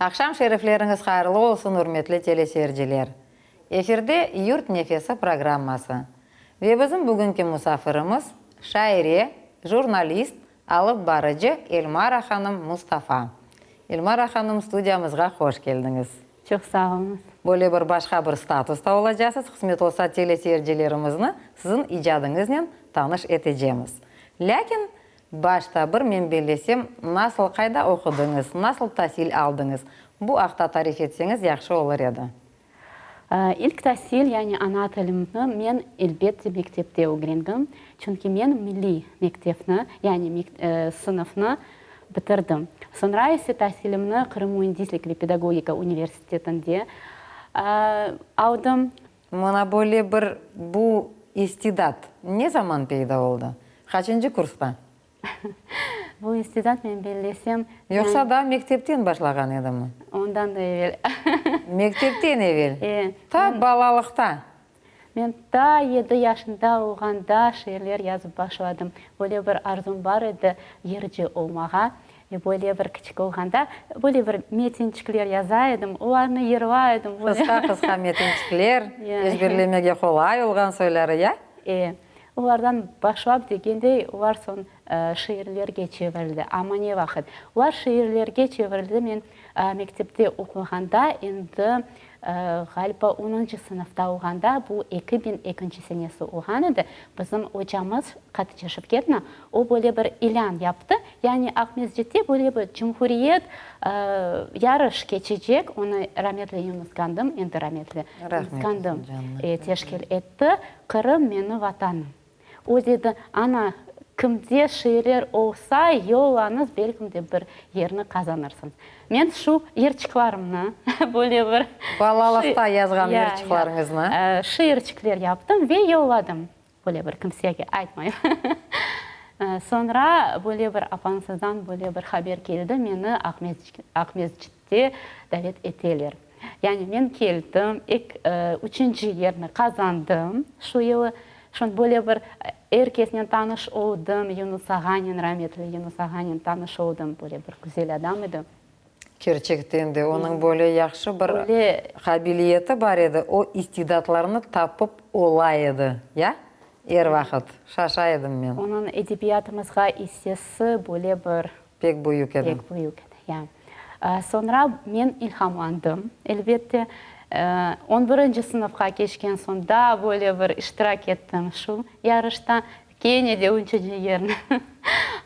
Aqşam şerifleriñiz hayırlı olsun, ürmetli teleseyirciler! Efirde Yurt nefesi programması ve bizim bugünki musafirimiz, şaire, jurnalist, alıp barıcı Elmara hanım Mustafa. Elmara hanım, studiyamızğa hoş keldiñiz! Çoq sağ oluñız. Böyle bir başqa bir statusta olacaqsız, qısmet olsa teleseyircilerimizni siziñ icadıñıznen tanış etecemiz. Lâkin başta bir men bellesem, nasıl, qayda oqudıñız, nasıl tasil aldıñız, bu aqta tarif etseñiz yahşı olur edi. İlk tasil, yani ana tilimni men elbette mektepte ögrendim, çünki men milliy mektepni, yani sınıfnı bitirdim. Soñra ise tasilimni Qırım müendislik ve pedagogika universitetinde aldım. Mına böyle bir bu istidat ne zaman peyda oldı? Qaçıncı kursta? Bu istidat, men bellesem. Yoqsa daa mektepten başlağan edimi? Ondan da evel. Mektepten evel? E. Ta balalıqta? Men ta yedi yaşında olğanda şiirler yazıp başladım. Böyle bir arzum bar edi, yırcı olmağa. Ve böyle bir kiçik olğanda, böyle bir metinçikler yaza edim, olarnı yırlay edim. Qısqa-qısqa metinçikler, ezberlemege qolay olğan soyları, ya? E. Olardan başlap degendey, olar soñ şiirlerge çevirildi. Amma ne vaqıt? Olar şiirlerge çevirildi, men mektepte oquğanda, endi ğaliba onuncı sınıfta olğanda, bu 2002 senesi olğan edi, bizim ocamız Hatice Şevketna, o böyle bir ilân yaptı, yani Aqmescitte böyle bir cumhuriyet yarış keçecek, onı rametli Yunus Kandım, endi rametli Yunus Kandım teşkil etti, Qırım meni Vatanım. O dedi, ana, kimde şiirler olsa, yollañız, belkim de bir yerni qazanırsıñız. Men şu yırçıqlarımnı, böyle bir. Balalıqta yazğan yırçıqlarıñıznı. Şiirçikler yaptım ve yolladım. Böyle bir kimsege aytmayım. Soñra böyle bir apansızdan böyle bir haber keldi, meni Aqmescitte davet eteler. Yani men keldim, ek, üçünci yerni qazandım şu yılı. Şon böyle bir er kesnen tanış oldım, Yunus ağanen, rametli Yunus ağanen tanış oldım, böyle bir güzel adam edi. Kerçekten de, onıñ böyle yahşı bir qabiliyeti bar edi, o istidatlarnı tapıp ola edi, ya? Er vaqıt şaşa edim men. Onıñ edebiyatımızğa issesi böyle bir. Pek büyük edi. Pek büyük edi, ya. Soñra men ilhamlandım, elbette. On birinci sınıfqa keçken soñ daa böyle bir iştirak ettim şu yarışta. Kene de üçünci yerni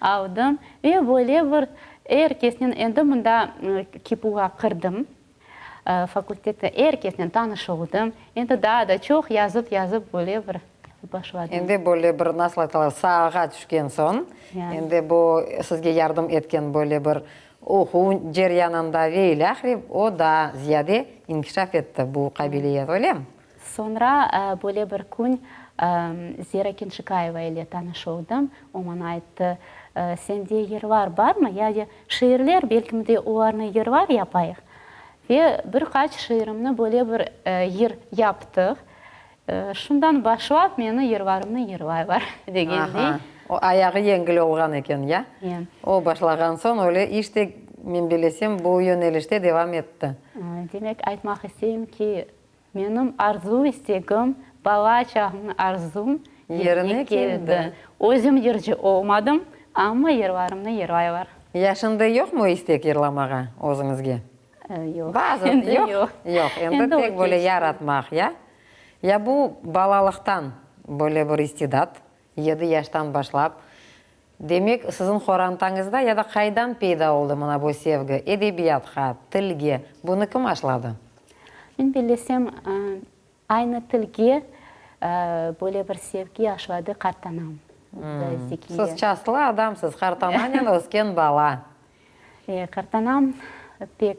aldım. Ve böyle bir er kesnen endi mında KİPU-ğa kirdim, fakultette er kesnen tanış oldım. Endi daa da çoq yazıp-yazıp böyle bir başladım. Endi böyle bir, nasıl aytalar, saağa tüşken soñ, endi bu sizge yardım etken böyle bir oquv ceryanında ve ilâhre o daa ziyade inkişaf etti bu qabiliyet, öylemi? Soñra böyle bir kün Zera Kenşikayeva ile tanış oldım. O maña ayttı, Sende yırlar barmı? Yani şiirler, belkim de olarnı yırlar yapayıq. Ve bir qaç şiirimni böyle bir yır yaptıq. Şundan başlap meni yırlarımnı yırlaylar, degendey. Aha, o ayağı yengil olğan eken, ya? O başlağan soñ öyle iş de, men bilesem, bu yönelişte devam etti. Demek, aytmaq isteyim ki, Menim arzu-istegim, bala çağımnıñ arzum yerine keldi. Özüm yırcı olmadım, amma yırlarımnı yırlaylar. Ya şimdi yoqmı o istek yırlamağa özüñizge? Yoq. Bazı, Endi yoq? Yoq. Yoq, endi tek böyle yaratmaq, ya? Ya bu balalıqtan böyle bir istidat, yedi yaştan başlap, demek, siziñ qorantañızda ya da qaydan peyda oldı mına bu sevgi edebiyatqa, tilge, bunı kim aşladı? Men bellesem, aynı tilge böyle bir sevgi aşladı qartanam, Zekiye. Siz çastlı adamsız, qartananen ösken bala. Qartanam pek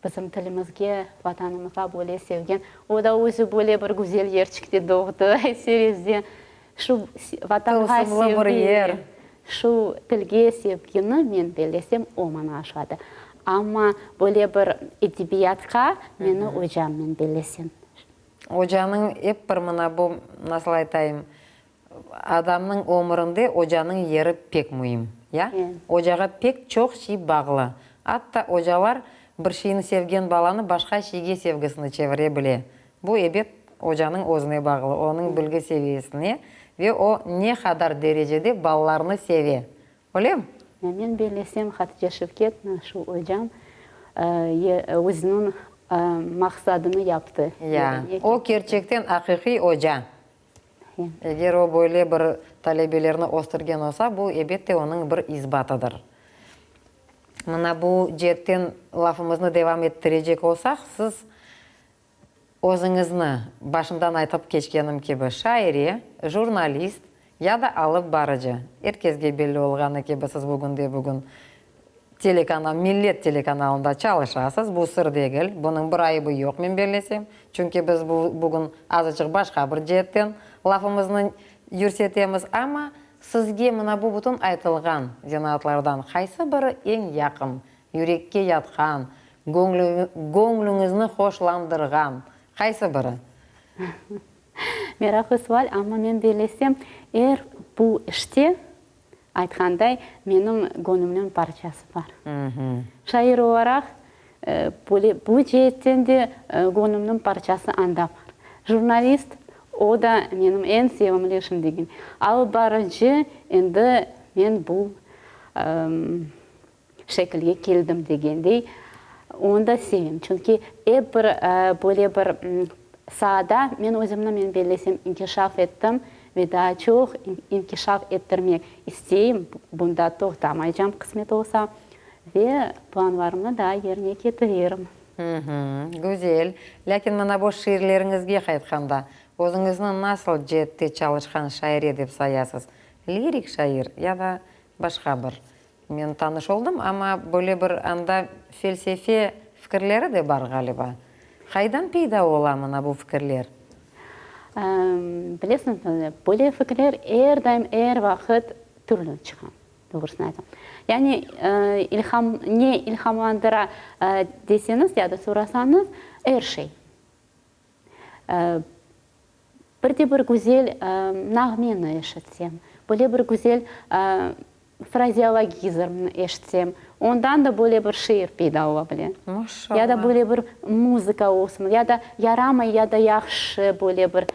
bizim tilimizge, Vatanımızğa böyle sevgen. O da özü böyle bir güzel yerçikte doğdı, Serezde. Şu Vatanğa Tılsımlı bir yer. sevgi, şu tilge sevgini, men bellesem, o maña aşladı. Amma böyle bir edebiyatqa meni ocam, men bellesem. Ocanıñ ep bir mına bu, nasıl aytayım, adamnıñ ömürinde ocanıñ yeri pek müim, ya? Ocağa pek çoq şey bağlı. Atta ocalar. bir şeyni sevgen balanı başqa şeyge sevgisini çevire bile. Bu, ebet, ocanıñ özüne bağlı, onıñ bilgi seviyesine ve o ne qadar derecede balalarnı seve. Öylemi? Men bellesem, Hatice Şevket, şu ocam, özüniñ maqsadını yaptı. Ya, o kerçekten aqiqiy oca. Eger o böyle bir talebelerni östürgen olsa, bu, ebette, onıñ bir isbatıdır. Mına bu ceetten lafımıznı devam ettirecek olsaq, siz özüñizni, başından aytıp keçkenim kibi, şaire, jurnalist ya da alıp barıcı, er kesge belli olğanı kibi, siz bugünde-bugün Telekanal, Millet telekanalında çalışasız, bu sır degil, bunıñ bir ayıbı yoq, men bellesem, çünki biz bu bugün azıcıq başqa bir ceetten lafımıznı yürsetemiz, amma sizge mına bu bütün aytılğan zenaatlardan qaysı biri eñ yaqın, yürekke yatqan, göñlüñizni hoşlandırğan, qaysı biri? Meraqlı sual, amma men bellesem, er bu işte Aytqanday, menim göñlümniñ parçası bar. Şair olaraq, böyle bu ceetten de göñlümniñ parçası anda bar. Jurnalist, o da menim eñ sevimli işim degil. Alıp barıcı, endi men bu şekilge keldim degendey, onı da sevem. Çünki ep bir böyle bir saada men özümni, men bellesem, inkişaf ettim ve daa çoq inkişaf ettirmek isteyim, bunda toqtamaycam, qısmet olsa, ve planlarımnı daa yerine ketirerim. Güzel. Lâkin mına bu şiirleriñizge qaytqanda, özüñizni nasıl ceette çalışqan şaire dep sayasız? Lirik şair ya da başqa bir? Men tanış oldım, amma böyle bir anda felsefe fikirleri de bar ğaliba. Qaydan peyda ola mına bu fikirler? Bilesiñizmi, böyle fikirler er daim, er vaqıt türlü çıqa, doğrusını aytsam. Yani ilham, ne ilhamlandıra deseñiz ya da sorasañız, er şey. Bir de bir güzel nağmeni eşitsem, böyle bir güzel frazeologizmni eşitsem, ondan da böyle bir şiir peyda ola bile. Maşallah. Ya da böyle bir muzıka olsun, ya da yaramay, ya da yahşı böyle bir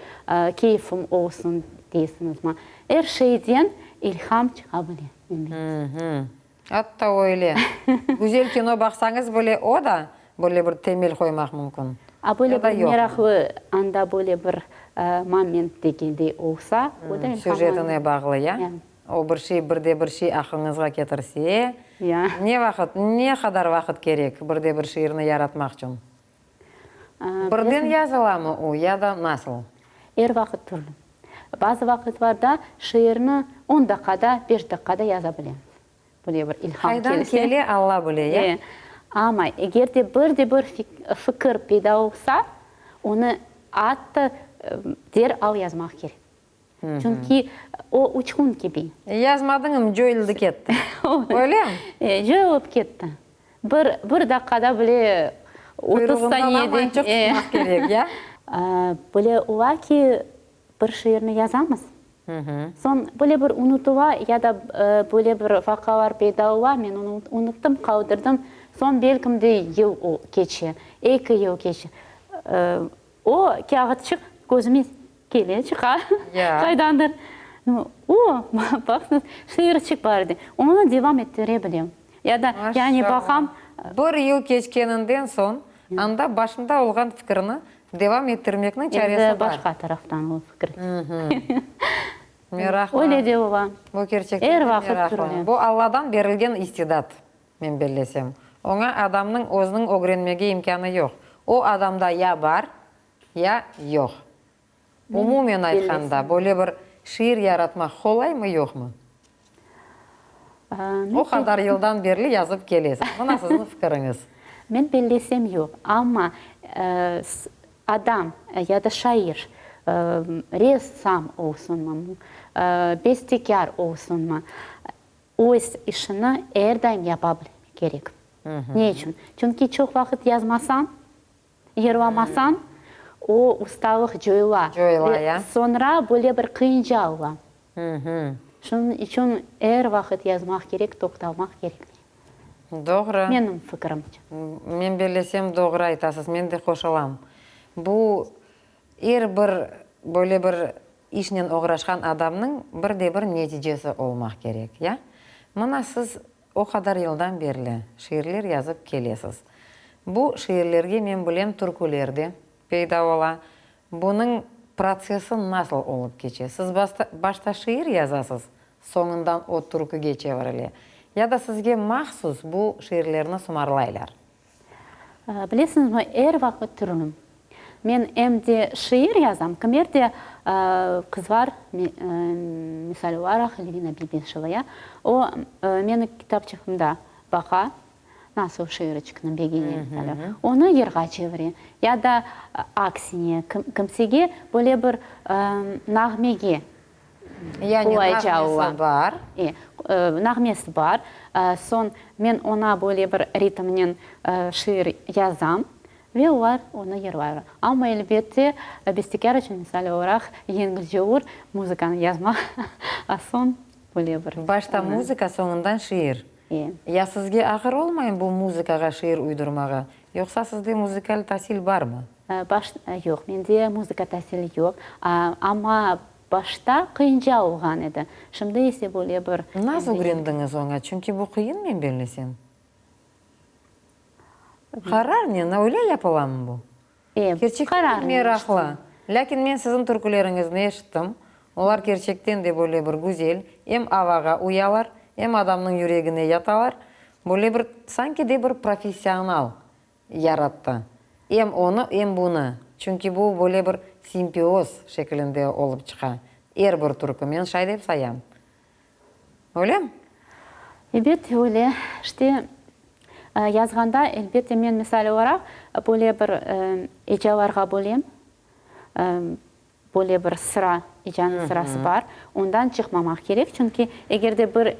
keyfim olsun deysiñizmi? Er şeyden ilham çıqa bile, men bilsem. Atta öyle. Güzel kino baqsañız bile, o da böyle bir temel qoymaq mümkün. A böyle bir meraqlı, anda böyle bir moment degendey olsa, o da ilhamlanır. Süjetine bağlı, ya? O bir şey, bir de bir şey aqlıñızğa ketirse, ne vaqıt, ne qadar vaqıt kerek bir de bir şiirni yaratmaq içün? Birden yazılamı o ya da nasıl? Er vaqıt türlü. Bazı vaqıtlarda şiirni on daqqada, beş daqqada yaza bilemiz. Böyle bir ilham Qaydan kelse. kele, Alla bile, ya? E, amma eger de bir de bir fikir peyda olsa, onı atta deral yazmaq kerek. Çünki o uçqun kibi. Yazmadıñım, coyuldı ketti. Öylemi? E, coyulıp ketti. Bir, bir daqqada bile, 30 Quyruğından saniyede. aman çoq tutmaq kerek, ya? Böyle ola ki, bir şiirni yazamız, soñ böyle bir unutıla ya da böyle bir vaqalar peyda ola, men onı unuttım, qaldırdım, soñ belkim de yıl keçe, eki yıl keçe. O kâğıtçıq közüme kele, çıqa qaydandır. O, baqsıñız, şiirçik bar edi. Onı devam ettire bilem. Ya da, yani baqam. Bir yıl keçkeninden soñ, anda başında olğan fikirni devam ettirmekniñ çaresi Endi bar. başqa taraftan o fikir. Meraqlı. Öyle de ola. Bu kerçekten Er de vaqıt meraqlı. türlü. Bu Alladan berilgen istidat. Men bellesem, oña adamnıñ özüniñ ögrenmege imkânı yoq. O adamda ya bar, ya yoq. Umumen aytqanda, böyle bir şiir yaratmaq qolaymı, yoqmı? O qadar yıldan berli yazıp kelesiz. Mına siziñ fikiriñiz. Men bellesem, yoq. Amma adam ya da şair, ressam olsunmı, bestekâr olsunmı, Öz işini er daim yapa bilmek kerek. Ne içün? Çünki çoq vaqıt yazmasañ, yırlamasañ, o ustalıq coyula. Coyula, Ve ya. soñra böyle bir qıyınca ola. Şunıñ içün er vaqıt yazmaq kerek, toqtalmaq kerekmey. Doğru. Menim fikirimce. Men bellesem, doğru aytasız, men de qoşulam. Bu er bir böyle bir işnen oğraşqan adamnıñ bir de bir neticesi olmaq kerek, ya? Mına siz o qadar yıldan berli şiirler yazıp kelesiz. Bu şiirlerge, men bilem, türküler de peyda ola. Bunıñ protsesi nasıl olıp keçe? Siz başta şiir yazasız, soñundan o türküge çevirile, ya da sizge mahsus bu şiirlerni sımarlaylar? Bilesiñizmi, er vaqıt türlüm. Men em de şiir yazam, kimer de qızlar, misal olaraq, Elvina Bibişeva, ya, o, meni kitapçığımda baqa, nasıl şiiriçikni begene, misal, onı yırğa çevire, ya da aksine, kimsege böyle bir nağmege Yani nağmesi bar. E, nağmesi bar. Soñ men oña böyle bir ritmnen şiir yazam ve olar onı yırlaylar. Amma, elbette, bestekâr içün, misal olaraq, yengilce olur muzıkanı yazmaq, a soñ böyle bir. Başta muzıka, soñundan şiir. E. Ya sizge ağır olmaymı bu muzıkağa şiir uydurmağa? Yoqsa sizde muzıkal tasil barmı? Baş, yoq, mende muzıka tasili yoq. Amma başta qıyınca olğan edi. Şimdi ise böyle bir. Nasıl ögrendiñiz oña? Çünki bu qıyın, men bellesem. Qararnen, öyle yapılamı bu? E, Kerçekten meraqlı. Lâkin men siziñ türküleriñizni eşittim. Olar kerçekten de böyle bir güzel, em avağa uyalar, em adamnıñ yüregine yatalar. Böyle bir, sanki de bir professional yarattı. Em onı, em bunı. Çünki bu böyle bir simbioz şekilinde olıp çıqa. Er bir türkü, men şay dep sayam. Öylemi? Ebet, öyle. İşte, yazğanda, elbette, men misal olaraq, böyle bir ecalarğa bölem. Böyle bir sıra, ecanıñ sırası bar. Ondan çıqmamaq kerek, çünki eger de bir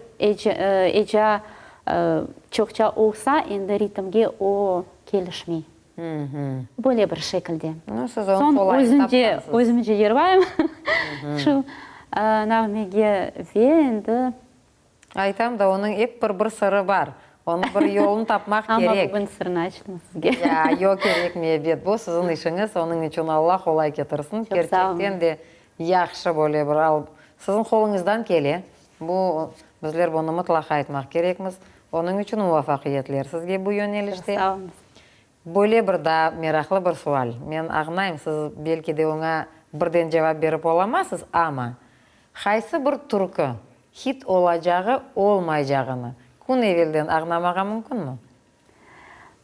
eca çoqça olsa, endi ritmge o kelişmey. Böyle bir şekilde. Soñ özümce, özümce yırlayım şu nağmege ve endi. Aytam da, onıñ ep bir bir sırı bar. Onıñ bir yolun tapmaq kerek. Amma bugün sırnı açtım sizge. Ya, yoq, kerekmey, ebet. Bu siziñ işiñiz, onıñ içün Alla qolay ketirsin. Çoq sağ oluñ. Kerçekten de yahşı böyle bir al, siziñ qoluñızdan kele. Bu, bizler bunı mıtlaqa aytmaq kerekmiz. Onıñ içün muvafaqiyetler sizge bu yönelişte. Çoq sağ oluñız. Böyle bir daa meraqlı bir sual. Men añlayım, siz belki de oña birden cevap berip olamazsız, amma qaysı bir türkü hit olacağı, olmaycağını kün evelden añlamağa mümkünmi?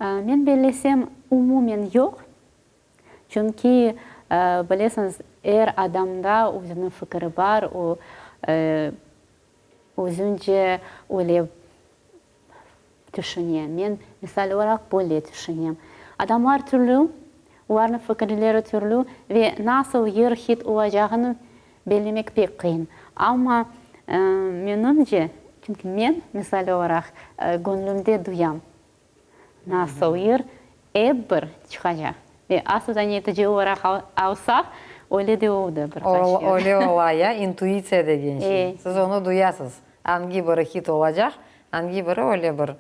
Men bellesem, umumen yoq. Çünki, bilesiñiz, er adamda özüniñ fikiri bar, o, özünce öyle tüşüne. Men, misal olaraq, böyle tüşünem. Adamlar türlü, olarnıñ fikirleri türlü ve nasıl yır hit olacağını bellemek pek qıyın. Amma, menimce, çünki men, misal olaraq, göñlümde duyam, nasıl yır ep bir çıqacaq. Ve aslı da netice olaraq alsaq, öyle de oldı bir qaç yır. Öyle ola, ya, intuitsiya degen şey. Siz onı duyasız. Angi biri hit olacaq, angi biri öyle bir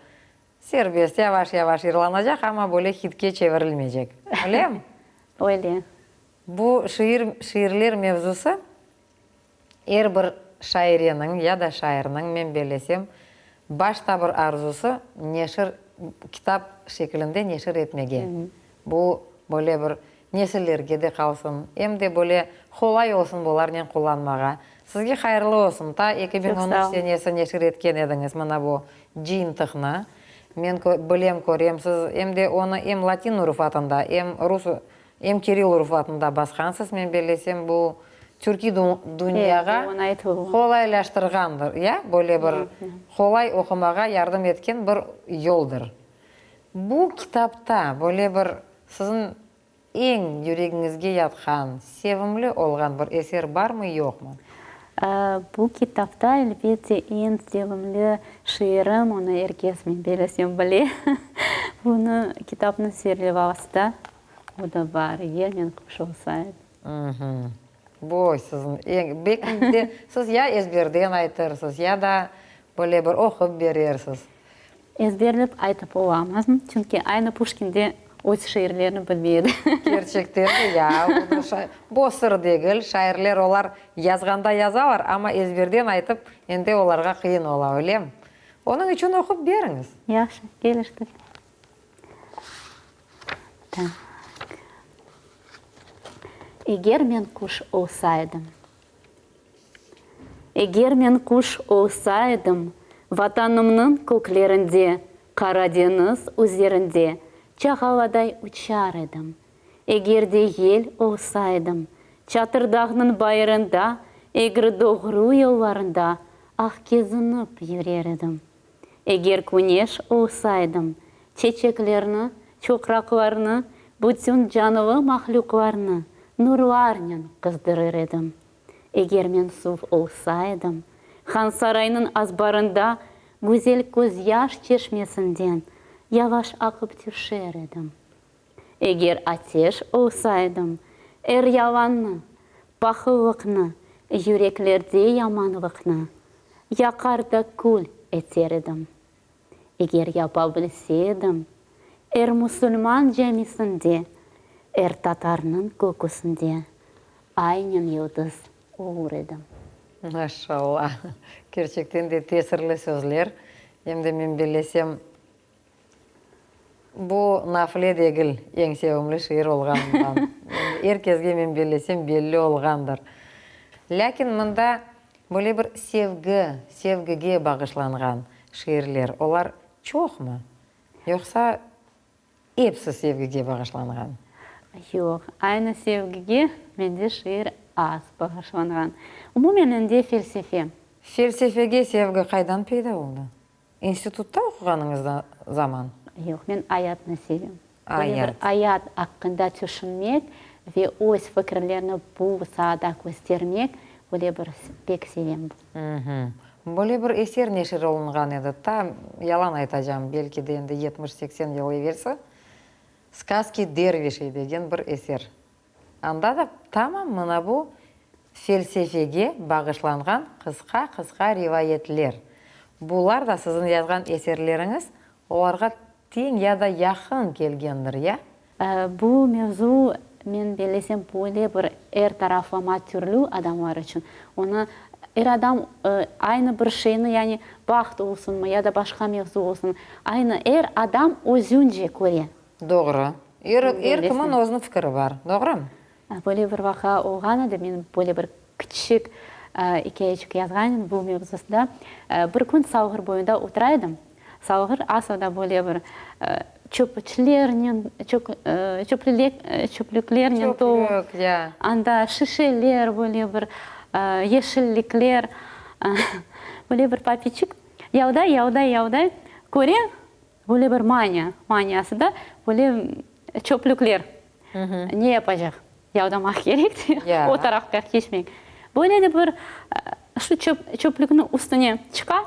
serbest, yavaş-yavaş yırlanacaq, amma böyle hitke çevirilmeycek. Öylemi? Öyle. Bu şiir, şiirler mevzusı er bir şaireniñ ya da şairniñ, men bellesem, başta bir arzusı, neşir, kitap şekilinde neşir etmege. Bu böyle bir nesillerge de qalsın, em de böyle qolay olsun bularnen qullanmağa. Sizge hayırlı olsun, ta 2013 senesi neşir etken ediñiz mına bu cıyıntıqnı. Men bilem, körem, siz em de onı em latin urufatında, em rus, em kiril urufatında basqansız. Men bellesem, bu türkiy dünyağa qolaylaştırğandır, ya, böyle bir qolay oqumağa yardım etken bir yoldır. Bu kitapta böyle bir siziñ eñ yüregiñizge yatqan, sevimli olğan bir eser barmı, yoqmı? Bu kitapta, elbette, eñ sevimli şiirim, onı er kes, men bellesem, bile. Bunı kitapnıñ serlevası da, o da bar, Eger men quş olsaydım. Bu siziñ eñ, belki de siz ya ezberden aytırsız, ya da böyle bir oqup berersiz. Ezberlep aytıp olamazım, çünki aynı Puşkin de öz şiirlerini bilmey edi. Kerçekten de ya, bu sır degil, şairler olar yazğanda yazalar, amma ezberden aytıp endi olarğa qıyın ola, öylemi? Onıñ içün oqup beriñiz. Yahşı, keliştik. Tak. Eger men quş olsaydım. Eger men quş olsaydım, Vatanımnıñ köklerinde, Qara deñiz üzerinde Çağaladay uçar edim. Eger de yel olsaydım, Çatırdağnıñ bayırında, Egri-doğru yollarında Ah kezinip yürer edim. Eger küneş olsaydım, Çeçeklerni, çoqraqlarnı, Bütün canlı mahlüqlarnı Nurlarnen qızdırır edim. Eger men suv olsaydım, Hansaraynıñ azbarında Güzel közyaş çeşmesinden Yavaş aqıp tüşer edim. Eger ateş olsaydım, Er yalannı, pahıllıqnı, Yüreklerde yamanlıqnı Yaqar da kül eter edim. Eger yapa bilse edim, Er musulman camisinde, Er tatarnıñ köküsinde Aynen yıldız olur edim. Maşallah! Kerçekten de tesirli sözler. Em de men bellesem, bu nafile degil, eñ sevimli şiir olğanından. Er kesge, men bellesem, belli olğandır. Lâkin mında böyle bir sevgi, sevgige bağışlanğan şiirler, olar çoqmı? Yoqsa episi sevgige bağışlanğan? Yoq, aynı sevgige mende şiir az bağışlanğan. Umumen mende felsefe. Felsefege sevgi qaydan peyda oldı? İnstitutta oquğanıñız zaman? Yoq, men ayatnı sevem. Böyle bir ayat aqqında tüşünmek ve öz fikirlerni bu saada köstermek, böyle bir pek sevem. Böyle bir eser neşir olunğan edi, ta, yalan aytacam, belki de endi 70-80 yıl evelsi, Skazki dervişey degen bir eser. Anda da tamam mına bu felsefege bağışlanğan qısqa-qısqa rivayetler. Bular da siziñ yazğan eserleriñiz olarğa teñ ya da yaqın kelgendir, ya? Bu mevzu, men bellesem, böyle bir er taraflama türlü adamlar içün. Onı er adam aynı bir şeyni, yani baht olsunmı ya da başqa mevzu olsun, aynı er adam özünce köre. Doğru. Er, er kimniñ özüniñ fikiri bar. Doğrumı? Böyle bir vaqia olğan edi, men böyle bir kiçik ikâyeçik yazğan edim bu mevzusında. Bir kün Salğır boyunda otura edim. Salğır asıl da böyle bir çöpüçlernen, çöplüklernen tolu. Çöplük, ya. Anda şişeler, böyle bir yeşillikler. Böyle bir papiçik yavday, yavday, yavday, köre, Böyle bir mania, maniası da böyle çöplükler. Ne yapacaq? Yavdamaq kerek de, o tarafqa keçmek. Böyle de bir şu çöplükniñ üstüne çıqa,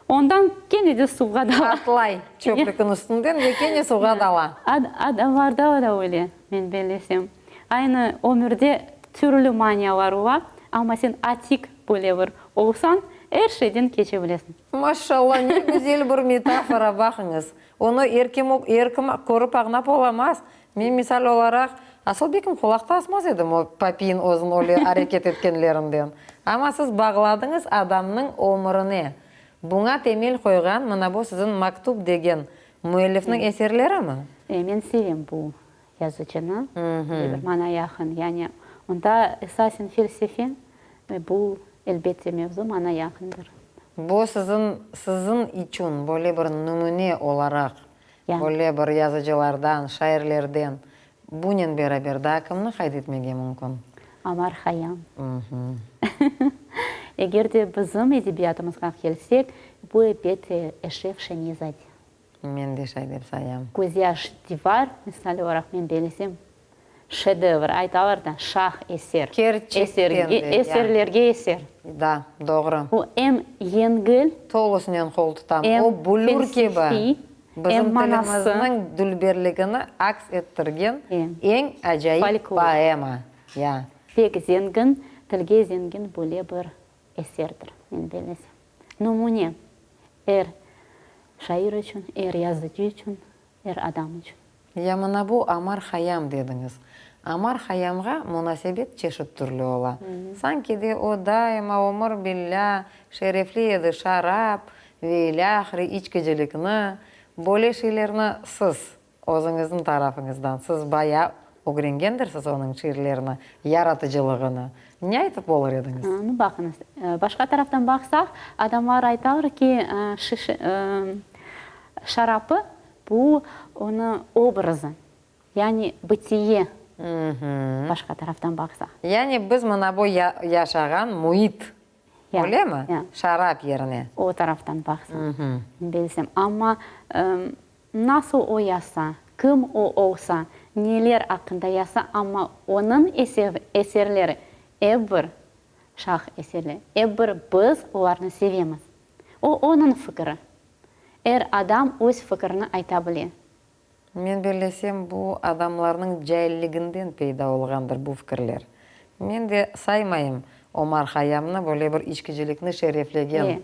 ondan kene de suvğa dala. Atlay çöplükniñ üstünden ve kene suvğa dala. Adamlarda da öyle, men bellesem. Aynı ömürde türlü manialar ola, amma sen atik böyle bir olsañ, er şeyden keçe bilesiñ. Maşallah, ne güzel bir metafora, baqıñız. Onı er kim, er kim körip añlap olamaz. Men, misal olaraq, asıl bekim qulaq da asmaz edim o papiyin özün öyle areket etkenlerinden. Amma siz bağladıñız adamnıñ ömürine. Buña temel qoyğan mına bu siziñ Maktub degen müellifniñ eserlerimi? E, men sevem bu yazıcını. Bir maña yaqın. Yani, onda esasen felsefe ve bu, elbette, mevzu maña yaqındır. Bu siziñ, siziñ içün böyle bir nümüne olaraq, böyle bir yazıcılardan, şairlerden, bunen beraber daa kimni qayd etmege mümkün? Omar Hayyam. Eger de bizim edebiyatımızğa kelsek, bu, elbette, Eşref Şemi-zade. Men de şay dep sayam. Közyaş divar, misal olaraq, men bellesem, şedevr, aytalar da, şah eser. Kerçekten de, ya. Eserlerge eser. Da, doğru. O em yengil. Tolusınen qol tutam. Em O büllür kibi. felsefiy, Bizim em manası. tilimizniñ dülberligini aks ettirgen eñ acayip Folklor. poema. Ya. Pek zengin, tilge zengin böyle bir eserdir, men bellesem. Nümüne, er. Şair içün, er yazıcı içün, er adam içün. Ya mına bu Amar Hayam dediñiz. Amar Hayamğa munasebet çeşit türlü ola. Sanki de o daima ömür billâ şerefli edi şarap ve ilâhre içkicilikni, böyle şeylerni siz Özüñizniñ tarafıñızdan, siz bayağı ögrengendirsiz onıñ şiirlerini, yaratıcılığını. Ne aytıp olur ediñiz? Nu, baqıñız, başqa taraftan baqsaq, adamlar aytalar ki, şarapı, bu onıñ obrazı, yani bıtiye, başqa taraftan baqsaq. Yani biz mına bu yaşağan müit, öylemi? Şarap yerine. O taraftan baqsaq, bilsem. Amma Nasıl o yazsa, kim o olsa, neler aqqında yazsa, amma onıñ eserleri ep bir şah eserler, ep bir biz olarnı sevemiz. O, onıñ fikri. Er adam öz fikirini ayta bile. Men bellesem, bu adamlarnıñ cailliginden peyda olğandır bu fikirler. Men de saymayım Omar Hayyamnı böyle bir içkicilikni şereflegen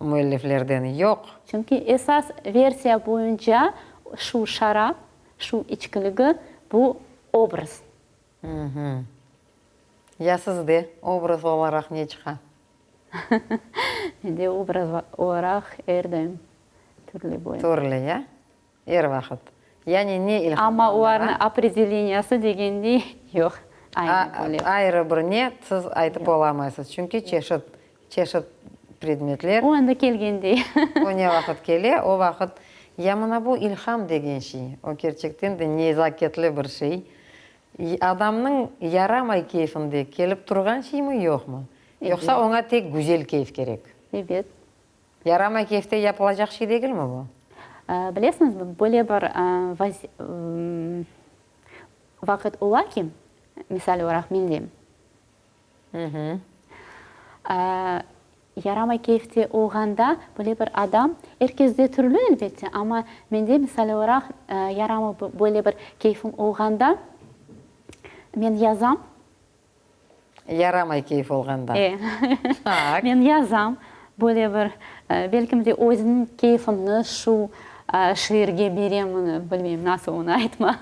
Müelliflerden yoq. Çünki esas versiya boyunca şu şarap, şu içkiligi bu obraz. Ya sizde obraz olaraq ne çıqa? Mende obraz olaraq er daim türlü boyun. Türlü, ya? Er vaqıt. Yani ne ilhamlandıra? Amma olarnıñ opredeleniyası degendey yoq. Aynı böyle. Ayrı bir ne siz aytıp olamaysız. Çünki çeşit, çeşit predmetler. O endi kelgendey. O ne vaqıt kele, o vaqıt. Ya mına bu ilham degen şey, o kerçekten de nezaketli bir şey. Adamnıñ yaramay keyfinde kelip turğan şeymi, yoqmı? Yoqsa oña tek güzel keyf kerek? Ebet. Yaramay keyfte yapılacaq şey degilmi bu? Bilesiñizmi, böyle bir vaqıt ola ki, misal olaraq mende, yaramay keyfte olğanda böyle bir adam, er kesde türlü elbette, amma mende misal olaraq yaramay böyle bir keyfim olğanda men yazam. Yaramay keyf olğanda. E. Men yazam. Böyle bir, belkim de özümniñ keyfimni şu şiirge berem, bilmeyim, nasıl onı aytma.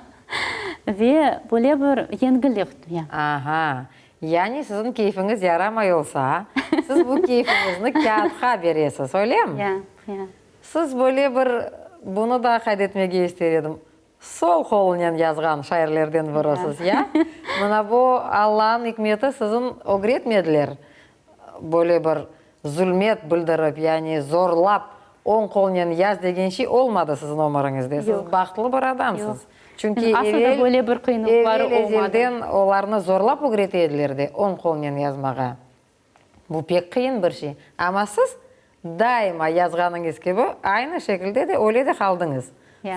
Ve böyle bir yengillik duyam. Aha. Yani siziñ keyfiñiz yaramay olsa, siz bu keyfiñizni kâğıtqa beresiz, öylemi? Ya, ya. Siz böyle bir, bunı da qayd etmege ister edim, Sol qolunen yazğan şairlerden birisiz, ya? Mına bu Allanıñ ikmeti siziñ ögretmediler böyle bir zulmet bildirip, yani zorlap oñ qolnen yaz degen şey olmadı siziñ ömüriñizde. Siz bahtlı bir adamsız. Çünki evel, evel-ezelden olarnı zorlap ögrete ediler de oñ qolnen yazmağa. Bu pek qıyın bir şey. Amma siz daima yazğanıñız kibi, aynı şekilde de öyle de qaldıñız,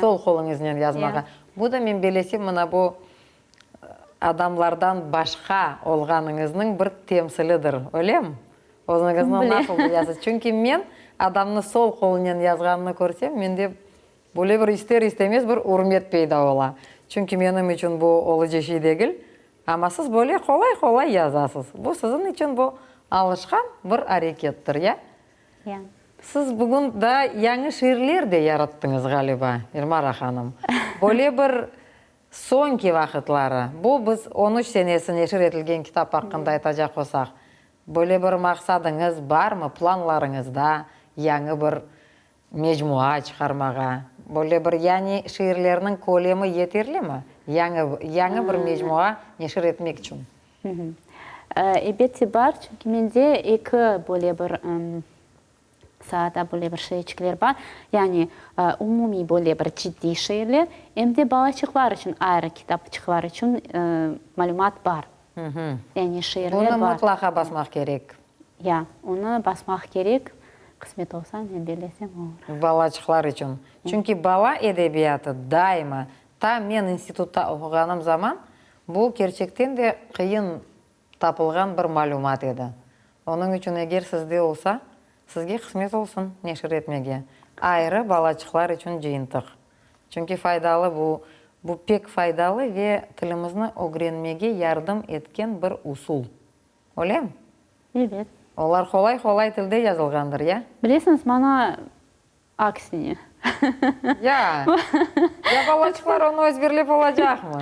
sol qoluñıznen yazmağa. Bu da, men belesem, mına bu adamlardan başqa olğanıñıznıñ bir temsilidir, öylemi? Özüñizni nasıl duyasız? Çünki men adamnı sol qolunen yazğanını körsem, mende böyle bir ister-istemez bir ürmet peyda ola. Çünki menim içün bu olucı şey degil. Amma siz böyle qolay-qolay yazasız. Bu siziñ içün bu alışqan bir arekettir, ya? Ya. Siz bugün daa yañı şiirler de yarattıñız, ğaliba, Elmara hanım. Böyle bir soñki vaqıtları, bu biz on üç senesi neşir etilgen kitap aqqında aytacaq olsaq, böyle bir maqsadıñız barmı, planlarıñızda yañı bir Mecmua çıqarmağa, böyle bir, yani şiirlerniñ kölemi yeterlimi yañı, yañı bir mecmua neşir etmek içün? Elbette bar, çünki mende eki böyle bir saada böyle bir şiirçikler bar. Yani umumiy böyle bir ciddiy şiirler, em de balaçıqlar içün ayrı kitapçıqlar içün malümat bar. Yani şiirler bar. Bunı mıtlaqa basmaq kerek. Ya, onı basmaq kerek, qısmet olsa, men bellesem olur. Balaçıqlar içün. Çünki bala edebiyatı daima, ta men institutta oquğanım zaman, bu kerçekten de qıyın tapılğan bir malümat edi. Onıñ içün eger sizde olsa, sizge qısmet olsun neşir etmege ayrı balaçıqlar içün cıyıntıq. Çünki faydalı bu, bu pek faydalı ve tilimizni ögrenmege yardım etken bir usul. Öylemi? Ebet. Olar qolay-qolay tilde yazılğandır, ya? Bilesiñiz, maña. Aksine. Ya, ya balaçıqlar onı ezberlep olacaqmı?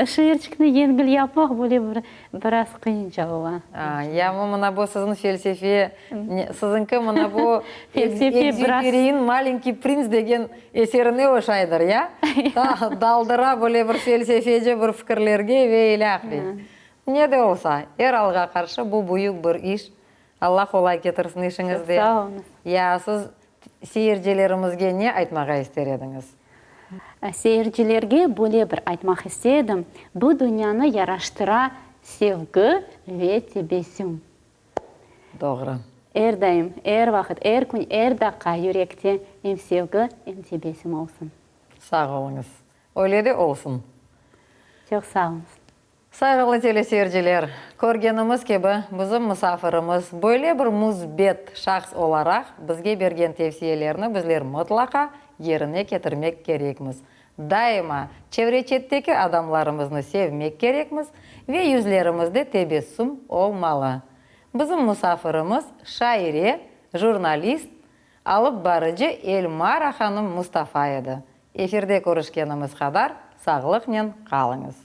Şiirçikni yengil yapmaq böyle bir biraz qıyınca ola. A, ya mına bu siziñ felsefe, siziñki mına bu Ekzüperiniñ Malenkiy prints degen eserine oşaydır, ya? Daldıra böyle bir felsefeci bir fikirlerge ve ilâhre. Ne de olsa, er alğa qarşı bu büyük bir iş. Alla qolay ketirsin işiñizde. Çoq sağ oluñız. Ya siz seyircilerimizge ne aytmağa ister ediñiz? Seyircilerge böyle bir aytmaq ister edim, bu dünyanı yaraştıra sevgi ve tebessüm. Doğru. Er daim, er vaqıt, er kün, er daqqa yürekte em sevgi, em tebessüm olsun. Sağ oluñız. Öyle de olsun. Çoq sağ oluñız. Sayğılı teleseyirciler, körgenimiz kibi, bizim musafirimiz böyle bir müsbet şahs olaraq bizge bergen tevsiyelerni bizler mıtlaqa yerine ketirmek kerekmiz. Daima çevre-çetteki adamlarımıznı sevmek kerekmiz ve yüzlerimizde tebessüm olmalı. Bizim musafirimiz şaire, jurnalist, alıp barıcı Elmara hanım Mustafa edi. Efirde körüşkenimiz qadar sağlıqnen qalıñız.